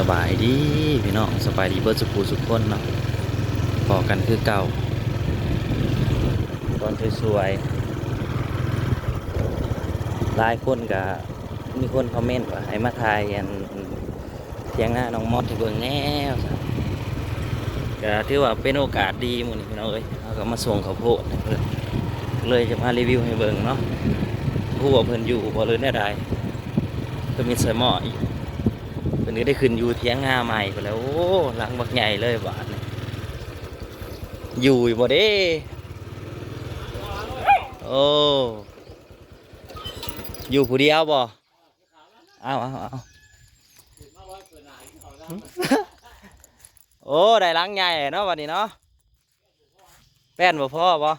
ສະບາຍດີພີ່ນ້ອງ ສະບາຍດີເບິດສູ່ຜູ້ສູ່ຄົນເນາະ ພໍ້ກັນຄືເກົ່າຕອນສວຍໆ. ຫຼາຍຄົນກະມີຄົນຄອມເມັນວ່າໃຫ້ມາຖ່າຍອັນ ຖຽງນານ້ອງມອດໃຫ້ເບິ່ງແດ່ວ່າຊັ້ນ ກະຖືວ່າເປັນໂອກາດດີມື້ນີ້ພີ່ນ້ອງເອີຍ ເຮົາກະມາສົ່ງເຂົ້າໂພດໃຫ້ເພິ່ນ ເລີຍຈະມາຣີວິວໃຫ້ເບິ່ງເນາະ ບໍ່ຮູ້ວ່າເພິ່ນຢູ່ບໍ່ ຫຼືແນວໃດ ເພິ່ນມີສະໝໍ້ອີກ ເພິ່ນກະໄດ້ຂຶ້ນຢູ່ຖຽງນາໃໝ່ພຸ້ນແຫຼະ. ໂອ້ ຫຼັງບັກໃຫຍ່ເລີຍບາດນີ້ ຢູ່ຢູ່ບໍ່ເດ້? ໂອ້ ຢູ່ຜູ້ດຽວບໍ່? ເອົາ ເອົາ ເອົາ ໂອ້ ໄດ້ຫຼັງໃຫຍ່ເນາະ ບັດນີ້ເນາະ ແປ້ນບໍ່ພໍບໍ່?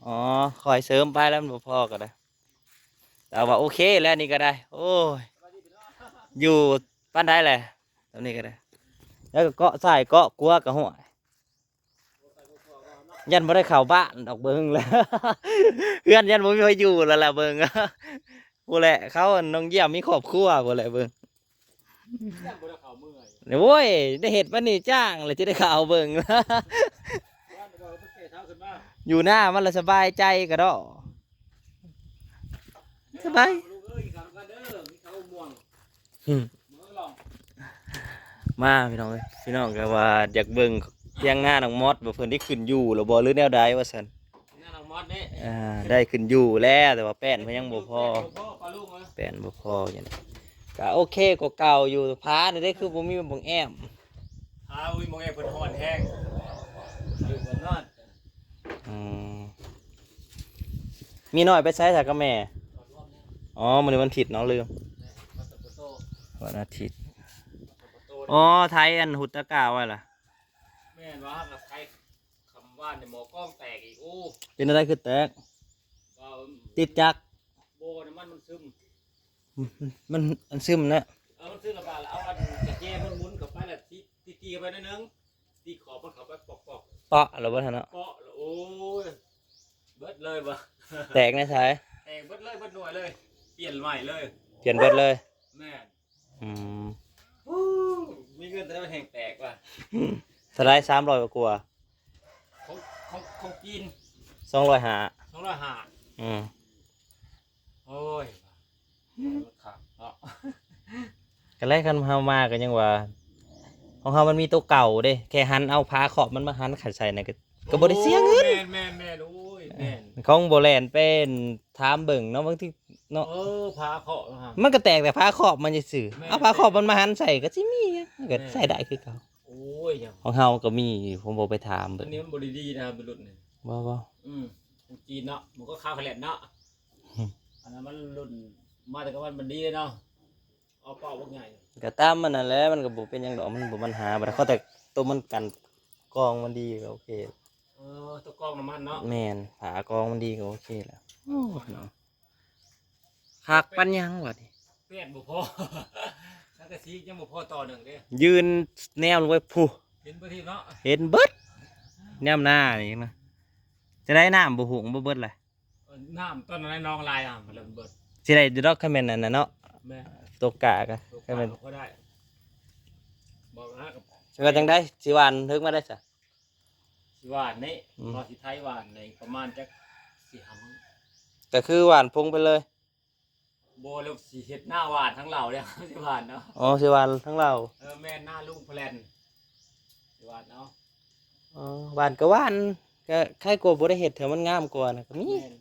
ອໍ ຄ່ອຍເສີມໄປແລ້ວ ມັນບໍ່ພໍກະໄດ້ ແຕ່ວ່າໂອເຄແລ້ວນີ້ກະໄດ້. ໂອ້ຍ ຢູ່ປານໃດແຫຼະ ສ່ຳນີ້ກະໄດ້ ແລ້ວກະເກາະຊ້າຍເກາະຂວາກະຫ້ວຍ ຢ້ານບໍ່ໄດ້ເຂົ້າບ້ານດອກເບິ່ງແລ້ວ ເຮືອນຢ້ານບໍ່ມີໃຜຢູ່ແລ້ວລະເບິ່ງ ພຸ້ນແຫຼະ ເຂົານ້ອງຢ້ຽມມີຄອບຄົວພຸ້ນແຫຼະເບິ່ງ ຢ້ານບໍ່ໄດ້ເຂົ້າເມືອ ໂອ້ຍ ໄດ້ເຮັດປານນີ້ຈ້າງແລ້ວ ຈະໄດ້ເຂົ້າເບິ່ງ ຢູ່ນາມັນລະສະບາຍໃຈກະເດາະ ສະບາຍ ມາພີ່ນ້ອງເອີຍ ພີ່ນ້ອງກະວ່າຢາກເບິ່ງຖຽງນານ້ອງມອດ ວ່າເພິ່ນໄດ້ຂຶ້ນຢູ່ແລ້ວບໍ່ ຫຼືແນວໃດວ່າຊັ້ນ ນານ້ອງມອດເດ້ ອ່າ ໄດ້ຂຶ້ນຢູ່ແລ້ວ ແຕ່ວ່າແປ້ນເພິ່ນຍັງບໍ່ພໍ ບໍ່ພໍປ້າລຸງເອີຍ ແປ້ນບໍ່ພໍຫຍັງ ກະໂອເຄກວ່າເກົ່າຢູ່. ຜານີ້ເດ້ຄືບໍ່ມີໝ່ອງແອ້ມ ຜາບໍ່ມີໝ່ອງແອ້ມ ເພິ່ນຮ້ອນແຮງ ຢູ່ເພິ່ນນອນ. ອືມ ມີນ້ອຍໄປໃສຊະກັບແມ່? ອໍ ມື້ນີ້ວັນທິດເນາະ ລືມ ວັນອາທິດ. ອໍ ໄຖອັນຫຸດຕະກາໄວ້ລະ ແມ່ນວ່າກະໄຖ ຄຳວ່າໃນໝໍ້ກອງແຕກອີກ. ໂອ້ ເປັນແນວໃດຄືແຕກ? ເວົ້າ ຕິດຈັກ? ບໍ່ ນ້ຳມັນມັນຊຶມ ມັນ ມັນຊຶມນະ ເອີ ມັນຊຶມລະບາດລະ ເອົາອັນກະແຈມັນໝູນເຂົ້າໄປລະ ຕີ ຕີ ຕີເຂົ້າໄປໜ້ອຍໜຶ່ງ ຕີຂອບມັນເຂົ້າໄປປອກໆ ເປາະລະບໍ່ທັນເນາະ ເປາະລະ ໂອ້ຍ ເບິດເລີຍບໍ່ ແຕກໃນໃສ? ແຕກເບິດເລີຍ ເບິດໜ່ວຍເລີຍ ປ່ຽນໃໝ່ເລີຍ ປ່ຽນເບິດເລີຍ ແມ່ນ. ອືມ ໂອ້ ມີເງິນແຕ່ວ່າແຮງແຕກວ່າ ເທົ່າໃດ? ສາມຮ້ອຍກວ່າ ຂອງ ຂອງ ຂອງຈີນ ສອງຮ້ອຍຫ້າ ສອງຮ້ອຍຫ້າ ອືມ ໂອ້ຍ ຄັກເນາະ ກະແລະ ຄັນເຮົາມາກະຍັງວ່າ ຂອງເຮົາມັນມີໂຕເກົ່າເດ້ ແຄ່ຫັນເອົາຝາຄອບມັນມາຫັນໃສ່ນະ ກະ ກະບໍ່ໄດ້ເສຍເງິນ. ໂອ້ ແມ່ນໆໆ ໂອ້ຍ ແມ່ນ ຂອງບໍ່ແລ່ນເປັນ ຖາມເບິ່ງເນາະ ບາງທີເນາະ ເອີ ຝາຄອບ ມັນກະແຕກແຕ່ຝາຄອບມັນຊື່ໆ ແມ່ນ ເອົາຝາຄອບມັນມາຫັນໃສ່ກະຊິມີຫຍັງ ມັນກະ ແມ່ນ ໃຊ້ໄດ້ຄືເກົ່າ. ໂອ້ຍ ຂອງເຮົາກະມີຢູ່ ຜົມບໍ່ໄປຖາມເບິ່ງ ອັນນີ້ມັນບໍ່ໄດ້ດີນະ ເປັນລຸ້ນນີ້ ບໍ່ ບໍ່ ອືມ ຂອງຈີນເນາະ ມັນກະຂາວຂະແຫຼດເນາະ ອັນນັ້ນມັນລຸ້ນ ມາແຕ່ກະວັນມັນດີເນາະ ເອົາເປົ້າບັກໃຫຍ່ ກະຕາມມັນນັ້ນແຫຼະ ມັນກະບໍ່ເປັນຫຍັງດອກ ມັນບໍ່ບັນຫາປານໃດ ຂໍແຕ່ໂຕມັນກັນກອງມັນດີກະໂອເຄ. ເອີ ໂຕກອງນ້ຳມັນເນາະ ແມ່ນ ຝາກອງມັນດີກະໂອເຄແລ້ວ. ໂອ້ ເນາະ ຄັກປານຫຍັງວະນີ້ ແປ້ນບໍ່ພໍ ສັງກະສີຍັງບໍ່ພໍຕໍ່ໜຶ່ງເດ້ ຍື່ນແນວລົງໄປພຸ້ນ ເຫັນເບິດເນາະ ເຫັນເບິດ ແນວໜ້ານີ້ນະ ຈະໄດ້ນ້ຳບໍ່ຫຸງບໍ່ເບິດລະ ເອີ ນ້ຳຕອນນັ້ນໜອງຫຼາຍ ອ່າ ມັນເລີ່ມເບິດ ຊິໄດ້ຢູ່ດອກ ຄັນແມ່ນອັນນັ້ນເນາະ ແມ່ນ ຕົກກະກະ ຕົກກະ ຄັນແມ່ນ ກໍໄດ້ ບອກແລ້ວ ຊິວ່າຈັ່ງໃດ ຊິຫວ່ານເຖິງມາໄດ້ຊະ ຊິຫວ່ານນີ້ ອືມ ວ່າຊິໄຖຫວ່ານໃນປະມານຈັກສີ່ຫ້າມື້ ກະຄືຫວ່ານພົງໄປເລີຍ ບໍ່ ແລ້ວຊິເຮັດນາຫວ່ານທາງລາວເດ້ ຊິຫວ່ານເນາະ ອໍ ຊິຫວ່ານທາງລາວ ເອີ ແມ່ນ ນາລຸງພະແລນ ຊິຫວ່ານເອົາ ອໍ ຫວ່ານກະຫວ່ານ ກະໄຄກວ່າບໍ່ໄດ້ເຮັດ ແຖວມັນງາມກວ່ານະກະມີ ແມ່ນ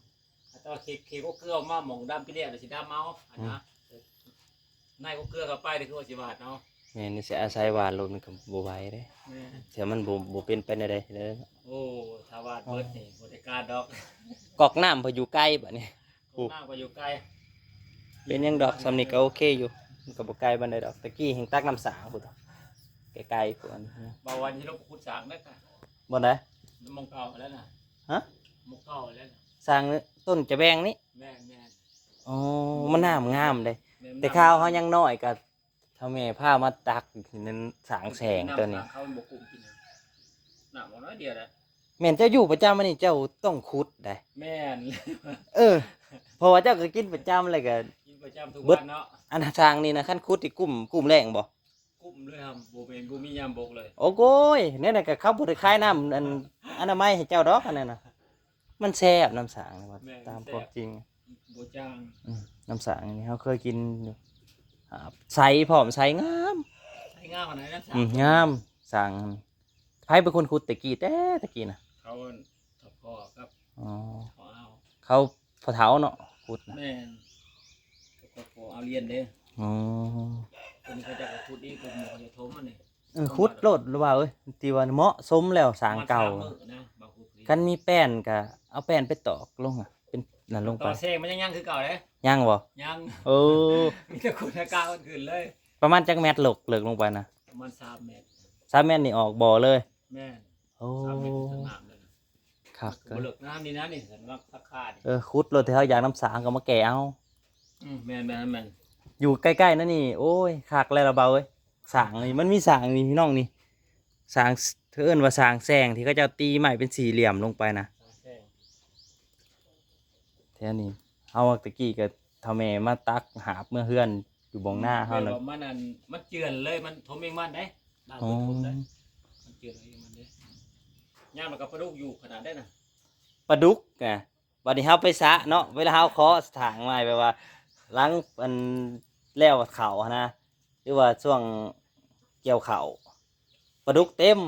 ແຕ່ວ່າເຂກ ເຂກເອົາເກືອມາໝ່ອງດຳປີແລ້ວ ຊິດຳເອົາ ອັນນະ ອືມ ໃນກະເກືອເຂົ້າໄປ ຄືວ່າຊິຫວ່ານເອົາ ແມ່ນ ຊິອາໄສຫວ່ານໂລດມັນກະບໍ່ໄຫວເດ້ ແມ່ນ ແຖວມັນບໍ່ ບໍ່ເປັນໄປແນວໃດເດີ ໂອ້ ຖ້າຫວ່ານເບິດນີ້ ອໍ ບໍ່ໄດ້ການດອກ ກອກນ້ຳເພິ່ນຢູ່ໄກບາດນີ້ ກອກນ້ຳກໍຢູ່ໄກ ເປັນຫຍັງດອກ ສ່ຳນີ້ກະໂອເຄຢູ່ ມັນກະບໍ່ໄກປານໃດດອກ ແຕ່ກີ້ແຮ່ງຕັກນ້ຳສ້າງພຸ້ນ ໄກໆພຸ້ນ ບ່າວວັນຊິລົງຂຸດສ້າງເດ້ ບ່ອນໃດ? ໝ່ອງເກົ່າແລ້ວນະ ຮະ? ໝ່ອງເກົ່າແລ້ວນະ ສ້າງຕົ້ນຈະແບງນີ້ ແມ່ນໆ ອໍ ມັນນ້ຳງາມເດ້ ແຕ່ຄາວເຮົາຍັງນ້ອຍກະ ຖ້າແມ່ພາມາຕັກຢູ່ນັ້ນ ສ້າງແສງຕົວນີ້ ນ້ຳເຂົາມັນບໍ່ກຸ້ມກິນ ນ້ຳເອົາໜ້ອຍດຽວນະ ແມ່ນ ເຈົ້າຢູ່ປະຈຳອັນນີ້ ເຈົ້າຕ້ອງຂຸດໄດ໋ ແມ່ນ ເອີ ເພາະວ່າເຈົ້າກະກິນປະຈຳ ແລ້ວກະກິນປະຈຳທຸກວັນເນາະ ອັນສ້າງນີ້ນະ ຄັນຂຸດນີ້ກຸ້ມ ກຸ້ມແລ້ງບໍ່? เลยครับ บ่แม่น บ่มียามบกเลย โอ้โกย ແນວນັ້ນກໍເຂົາບໍ່ໄດ້ຂາຍນ້ຳອັນອະນາໄມໃຫ້ເຈົ້າດອກ ອັນນັ້ນນະ ມັນແຊບນ້ຳສ້າງນີ້ວ່າ ແມ່ນ ຕາມຄວາມຈິງ ບໍ່ຈາງ ອືມ ນ້ຳສ້າງນີ້ເຮົາເຄີຍກິນຢູ່ ອາ ໃສພ້ອມ ໃສງາມ ໃສງາມຂະໜາດນັ້ນ ອືມ ງາມ ສ້າງ ໃຜເປັນຄົນຂຸດແຕ່ກີ້ ແຕ່ ແຕ່ກີ້ນະ? ເຂົາ ເຂົາພໍ່ກັບ ອໍ ພໍ່ອາວ ເຂົາພໍ່ເຖົ້າເນາະ ຂຸດນະ ແມ່ນ ເຂົາພໍ່ເອົາລຽນເດ້ ອໍ ຕົວນີ້ເຂົາເຈົ້າກໍຂຸດອີກ ຕົວໝໍເຂົາເຈົ້າຖົມອັນນີ້ ເອີ ຂຸດໂລດລະວ່າເອີຍ ທີ່ວ່າເໝາະສົມແລ້ວສ້າງເກົ່າ ປະມານສາມມື້ນະ ມາຂຸດອີກ ຄັນມີແປ້ນກໍເອົາແປ້ນໄປຕອກລົງອະ ເປັນນັ້ນລົງໄປ ຕອກແຊງມັນຍັງ ຍັງຄືເກົ່າເດ້ ຍັງບໍ່? ຍັງ ໂອ້ ມີແຕ່ຂຸດໃຫ້ກ້າວຂຶ້ນເລີຍ ປະມານຈັກແມັດເລິກ ເລິກລົງໄປນະ? ປະມານສາມແມັດ ສາມແມັດນີ້ອອກບໍ່ເລີຍ? ແມ່ນ ໂອ້ ສາມແມັດຂຶ້ນນ້ຳເລີຍນະ ຄັກ ບໍ່ເລິກນະ ນີ້ນະ ນີ້ ເຫັນວ່າຄາໆນີ້ ເອີ ຂຸດໂລດ ທີ່ເຮົາຢາກນ້ຳສ້າງກໍມາແກ່ເອົາ ອືມ ແມ່ນໆໆ ຢູ່ໃກ້ໆນັ້ນນີ້ ໂອ້ຍ ຄັກແລ້ວລະເບົາເອີຍ ສ້າງນີ້ ມັນມີສ້າງນີ້ພີ່ນ້ອງນີ້ ສ້າງ ເຂົາເອີ້ນວ່າສ້າງແຊງ ທີ່ເຂົາເຈົ້າຕີໄມ້ເປັນສີ່ຫຼ່ຽມລົງໄປນະ ສ້າງແຊງ ແຖວນີ້ ເຮົາແຕ່ກີ້ກໍເຖົ້າແມ່ມາຕັກຫາບເມືອເຮືອນ ຢູ່ບ່ອງນາເຮົານັ້ນ ແບບວ່າມັນອັນ ມັນເຈື່ອນເລີຍ ມັນຖົມເອງມັນເດ້ ນ້ຳ ອໍ ເພິ່ນຖົມໄດ້ ມັນເຈື່ອນເອງມັນເດ້ ຍາມແລ້ວກໍປາດຸກຢູ່ຂະໜາດໃດນະ ປາດຸກນະ ບັດນີ້ເຮົາໄປສະເນາະ ເວລາເຮົາຂໍຖາງໄມ້ ແບບວ່າຫຼັງອັນແລ້ວເຂົ້າຫັ້ນນະ ຫຼືວ່າຊ່ວງກ່ຽວເຂົ້າ ປາດຸກເຕັມ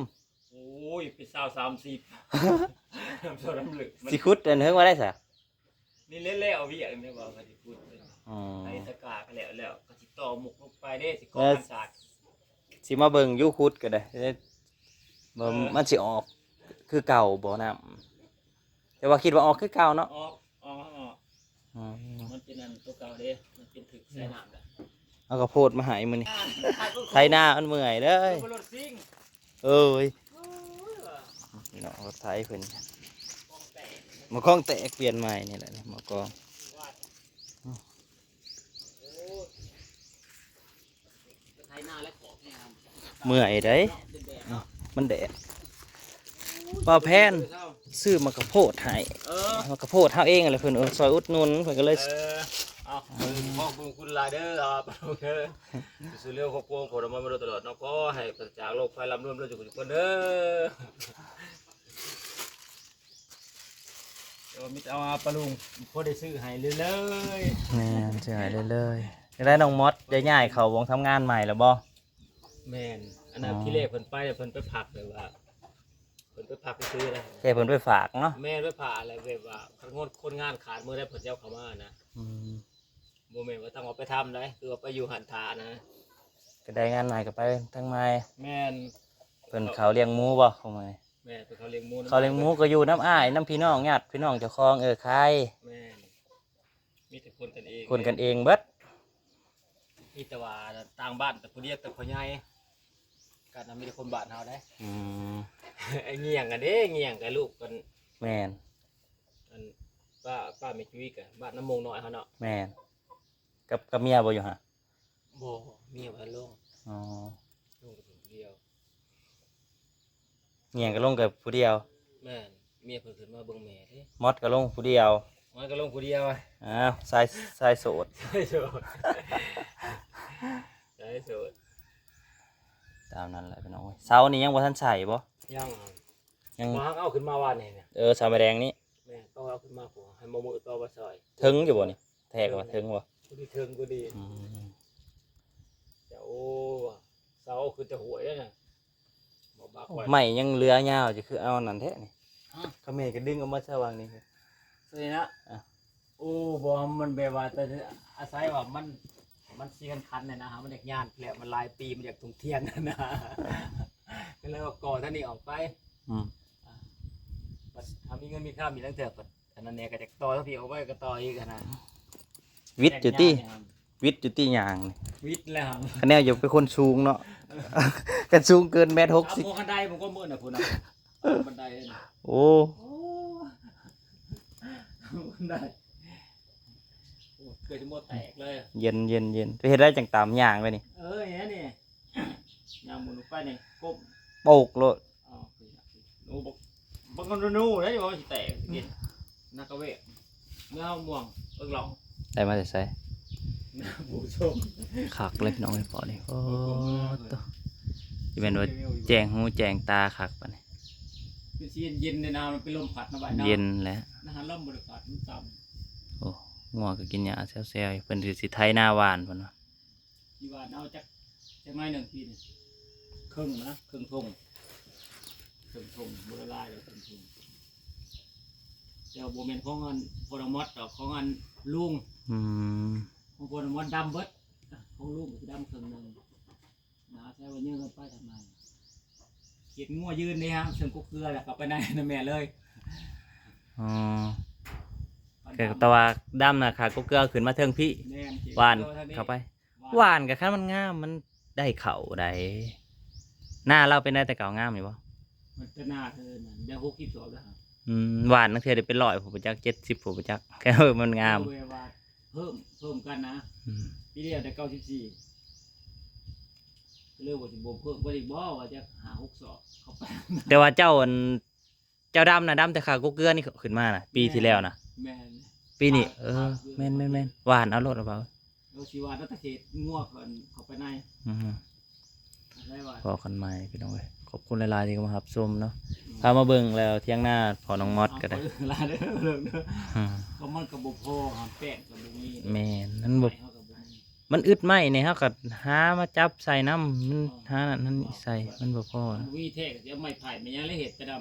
ໂອ້ຍ ເປັນຊາວ ສາມສິບ ນ້ຳເລິກ ຊິຂຸດອັນເຖິງວ່າໄດ້ສະ ນີ້ແຫຼະ ແລ້ວວຽກນີ້ວ່າຊິຂຸດ ອໍ ໄອ້ຕະກາກໍແລ້ວ ແລ້ວກໍຊິຕໍ່ໝຸກລົງໄປເດ້ ຊິກໍ່ ເອີ ກັນສາດ ຊິມາເບິ່ງຢູ່ ຂຸດກໍໄດ້ ເອີ ມັນຊິອອກຄືເກົ່າບໍ່ນ້ຳ? ແຕ່ວ່າຄິດວ່າອອກຄືເກົ່າເນາະ ອອກ ອອກ ອອກ ອືມ ມັນເປັນອັນຕົວເກົ່າເດ້ ມັນເປັນຖືກໃສ່ນ້ຳແລ້ວ ເອົາເຂົ້າໂພດມາໃຫ້ມື້ນີ້ ອ່າ ໄຖນາມັນເມື່ອຍເດີ ລົດຊິງ ເອີຍ ໂອ້ຍ ພີ່ນ້ອງ ລົດໄຖເພິ່ນ ໝໍ້ກອງແຕກ ປ່ຽນໃໝ່ນີ້ແຫຼະ ໝໍ້ກອງ ເມື່ອຍເດ້ ມັນແດດ ບ່າວແພນຊື້ໝາກກະໂພດໃຫ້ ເອີ ໝາກກະໂພດເຮົາເອງຫັ້ນແຫຼະ ເພິ່ນ ເອີ ຊ່ອຍອຸດໜູນ ເພິ່ນກໍເລີຍ ເອີ ເອົາ ຂອບຄຸນຫຼາຍເດີ ອ່າ ປາລຸງເດີ ຊ່ວຍເຫຼືອຄອບຄົວຂອງມາໂດຍຕະຫຼອດເນາະ ຂໍໃຫ້ປາສະຈາກໂລກໄພ ລ່ຳລວຍເລີຍທຸກຄົນເດີ ເອີ ມີແຕ່ເອົາປາລຸງພໍໄດ້ຊື້ໃຫ້ເລື້ອຍໆ ແມ່ນ ຊື້ໃຫ້ເລື້ອຍໆ ຈັ່ງໃດນ້ອງມອດ ໄດ້ຍ້າຍເຂົ້າວອງທຳງານໃໝ່ແລ້ວບໍ່? ແມ່ນ ອັນນັ້ນ ອໍ ທີແລກເພິ່ນໄປ ເພິ່ນໄປພັກແບບວ່າ ເພິ່ນໄປພັກຊື່ໆນະ ແຕ່ເພິ່ນໄປຝາກເນາະ ແມ່ນ ໄປຝາກແຫຼະ ແບບວ່າຄັນຄົນງານຂາດມື້ໃດເພິ່ນຈະເອົາເຂົ້າມານະ ອືມ ບໍ່ແມ່ນວ່າຕ້ອງເອົາໄປທຳໃດ ຄືວ່າໄປຢູ່ຫັ້ນຖ້ານະ ກໍໄດ້ງານໃໝ່ກໍໄປທາງໃໝ່ ແມ່ນ ເພິ່ນເຂົ້າລ້ຽງໝູບໍ່ຂອງມື້ນີ້? ແມ່ນ ເພິ່ນເຂົ້າລ້ຽງໝູນຳ ເຂົ້າລ້ຽງໝູກໍຢູ່ນຳອ້າຍນຳພີ່ນ້ອງ ຍາດພີ່ນ້ອງເຈົ້າຂອງ ເອີ ຂາຍ ແມ່ນ ມີແຕ່ຄົນກັນເອງ ຄົນກັນເອງເບິດ ມີແຕ່ວ່າຕ່າງບ້ານ ແຕ່ຜູ້ດຽວ ແຕ່ພໍ່ໃຫຍ່ ກັນນະ ມີແຕ່ຄົນບ້ານເຮົາເດ້ ອືມ ໄອ້ງຽງກັນເດ້ ງຽງກັນລູກກັນ ແມ່ນ ອັນປ້າ ປ້າແມ່ຈຸ້ຍກະບ້ານນ້ຳມົງນ້ອຍເຮົາເນາະ ແມ່ນ ກັບ ກັບເມຍບໍ່ຢູ່ຫັ້ນ? ບໍ່ ເມຍບໍ່ທັນລົງ ອໍ ລົງແຕ່ຜູ້ດຽວ ງຽງກໍລົງກັບຜູ້ດຽວ ແມ່ນ ເມຍເພິ່ນຂຶ້ນມາເບິ່ງແມ່ເດ້ ມອດກໍລົງຜູ້ດຽວ ມອດກໍລົງຜູ້ດຽວ ອ້າວ ສາຍ ສາຍໂສດ ສາຍໂສດ ສາຍໂສດ ຕາມນັ້ນແຫຼະພີ່ນ້ອງເອີຍ ເສົານີ້ຍັງບໍ່ທັນໃສ່ບໍ່? ຍັງ ຍັງ ບໍ່ ຫາກເອົາຂຶ້ນມາວານນີ້ນະ ເອີ ເສົາໄມ້ແດງນີ້ ແມ່ນ ຕ້ອງເອົາຂຶ້ນມາ ໃຫ້ໝໍ້ມືຕໍ່ມາຊ່ອຍ ເຖິງຢູ່ບໍ່ນີ້? ແທກວ່າເຖິງບໍ່? ຜູ້ທີ່ເທິງກໍດີ ອືມ ຈະ ໂອ້ ເສົາຂຶ້ນແຕ່ຫ້ວຍເດ້ນະ ບໍ່ບາກໄວ້ ໄມ້ຍັງເຫຼືອຍາວ ຈະຄືເອົາອັນນັ້ນແທ້ນີ້ ຮະ ຂະເໝນກໍດຶງອອກມາຊະຫວ່າງນີ້ ນີ້ນະ ອ່ະ ໂອ້ ບໍ່ ມັນແບບວ່າ ແຕ່ອາໄສວ່າມັນ ມັນຊິຄັນໆ ນີ້ນະ ມັນຢາກຍານແລ້ວ ມັນຫຼາຍປີ ມັນຢາກທົ່ງທ່ຽງນະ ກໍເລີຍວ່າກໍ່ທາງນີ້ອອກໄປ ອືມ ອ່າ ບັດຖ້າມີເງິນມີຄຳອີກ ລາງເທື່ອກໍ ອັນນັ້ນແດ່ກໍຈະຕໍ່ທາງພີ້ອອກໄປກໍຕໍ່ອີກຫັ້ນນະ ວິດຢູ່ຕິ ແຍກຍ້າຍຫັ້ນ ວິດຢູ່ຕິຍ່າງນີ້ ວິດແລ້ວ ຄະແນວຢູ່ເປັນຄົນສູງເນາະ ເອີ ຄັນສູງເກີນແມັດຫົກສິບ ເອົາພວກບັນໄດ ມັນກໍມື້ນະພຸ້ນນະ ບັນໄດ ໂອ້ ໂອ້ ບັນໄດ ໂອ້ ເກີດຈະບໍ່ແຕກເລີຍ ເຢັນໆໆ ໄປເຮັດໄດ້ຈັ່ງຕາມຍ່າງໄປນີ້ ເອີ ນີ້ ຍ່າງໝູນໄປນີ້ ກົ້ມ ໂປກໂລດ ອໍ ໂອ້ ບັກ ບັກໂນໂນໄດ້ບໍ່ ຊິແຕກກິນ ນັກກະເວກ ເມືອເຮົາມ່ວງ ເອິກຫຼອງ ໄດ້ມາແຕ່ໃສ? ຜູ້ຊົມ ຄັກເລີຍພີ່ນ້ອງເອີຍ ເພາະນີ້ ໂອ້ ໂອ້ ໂຕ ຊິແມ່ນວ່າແຈ້ງຫູແຈ້ງຕາຄັກປານນີ້. ຄືຊິເຢັນໆ ໃນນາ ມັນເປັນລົມພັດນະ ບ້ານເຮົາ ເຢັນແຫຼະ. ນະ ລົມບໍ່ໄດ້ພັດ ມັນຕ່ຳ. ໂອ້ ງົວກໍກິນຫຍ້າແຊວໆ ເພິ່ນຊິໄຖນາຫວ່ານເພິ່ນວ່າ. ທີ່ວ່າເອົາຈັກ ຈັກໜ້ອຍໜຶ່ງ ປີນີ້ ເຄິ່ງນະ ເຄິ່ງທົ່ງ ເຄິ່ງທົ່ງ ບໍ່ໄດ້ຫຼາຍດອກ ເຄິ່ງທົ່ງ. ແຕ່ວ່າບໍ່ແມ່ນຂອງອັນພໍ່ນ້ອງມອດດອກ ຂອງອັນລຸງ. ອືມ ຂອງພໍ່ນ້ອງມອດດຳເບິດ ຂອງລຸງກໍຊິດຳເຄິ່ງໜຶ່ງນະ. ແຕ່ວ່າຢືມເງິນໄປທາງໃນ ເຂດງົວຢືນເດ້ຮະ ເຊິ່ງກົກເກືອ ແລ້ວເຂົ້າໄປໃນນະແມ່ເລີຍ. ອໍ ແຕ່ວ່າດຳນະ ຂາກົກເກືອຂຶ້ນມາເທິງພີ້. ແມ່ນ ຫວ່ານເຂົ້າໄປ ຫວ່ານກໍຄັນມັນງາມ ມັນໄດ້ເຂົ້າໃດ. ນາລາວເປັນໃດແຕ່ເກົ່າ ງາມຢູ່ບໍ່? ມັນແຕ່ນາເທີນັ້ນ ໄດ້ຫົກສິບສອບແລ້ວ. ອືມ ຫວ່ານລາງເທື່ອໄດ້ເປັນຮ້ອຍພຸ້ນບໍ່ຈັກ ເຈັດສິບພຸ້ນບໍ່ຈັກ ແຄ່ມັນງາມ. ເອີ ວ່າເພີ່ມ ເພີ່ມກັນນະ. ອືມ ປີດຽວໄດ້ເກົ້າສິບສີ່ ກໍເລີຍວ່າຊິບໍ່ເພີ່ມບໍ່ອີກບໍ່ ວ່າຈັກຫ້າຫົກສອບເຂົ້າໄປ. ແຕ່ວ່າເຈົ້າ ອັນ ເຈົ້າດຳນະ ດຳແຕ່ຂາກົກເກືອນີ້ຂຶ້ນມານະ ປີທີ່ແລ້ວນະ. ແມ່ນ ປີນີ້ ຂາ ເອີ ຂາເກືອ ແມ່ນໆໆ ຫວ່ານເອົາໂລດ ເອົາເບົາ. ເອີ ຊິວ່ານະ ຕະເຂດງົວເຂົ້າ ເຂົ້າໄປໃນ. ອືຮຶ ພໍກັນໃໝ່ພີ່ນ້ອງເອີຍ ຂອບຄຸນຫຼາຍໆ ທີ່ເຂົ້າມາຮັບຊົມເນາະ. ອືມ ພາມາເບິ່ງແລ້ວຖຽງນາພໍ່ນ້ອງມອດກໍໄດ້. ອືມ ກໍມັນກໍບໍ່ພໍ ຫາແປ້ງກໍບໍ່ມີ. ແມ່ນ ມັນບໍ່ ໄມ້ເຮົາກໍບໍ່ມີ ມັນອຶດໄມ້ນີ້ ເຮົາກໍຫາມາຈັບໃສ່ນຳ ມັນ ເອີ ຫານັ້ນນັ້ນນີ້ໃສ່ ມັນບໍ່ພໍ. ມັນບໍ່ມີແທ້ກໍຊິເອົາໄມ້ໄຜ່ໄມ້ຫຍັງແລ້ວເຮັດໄປດຳ.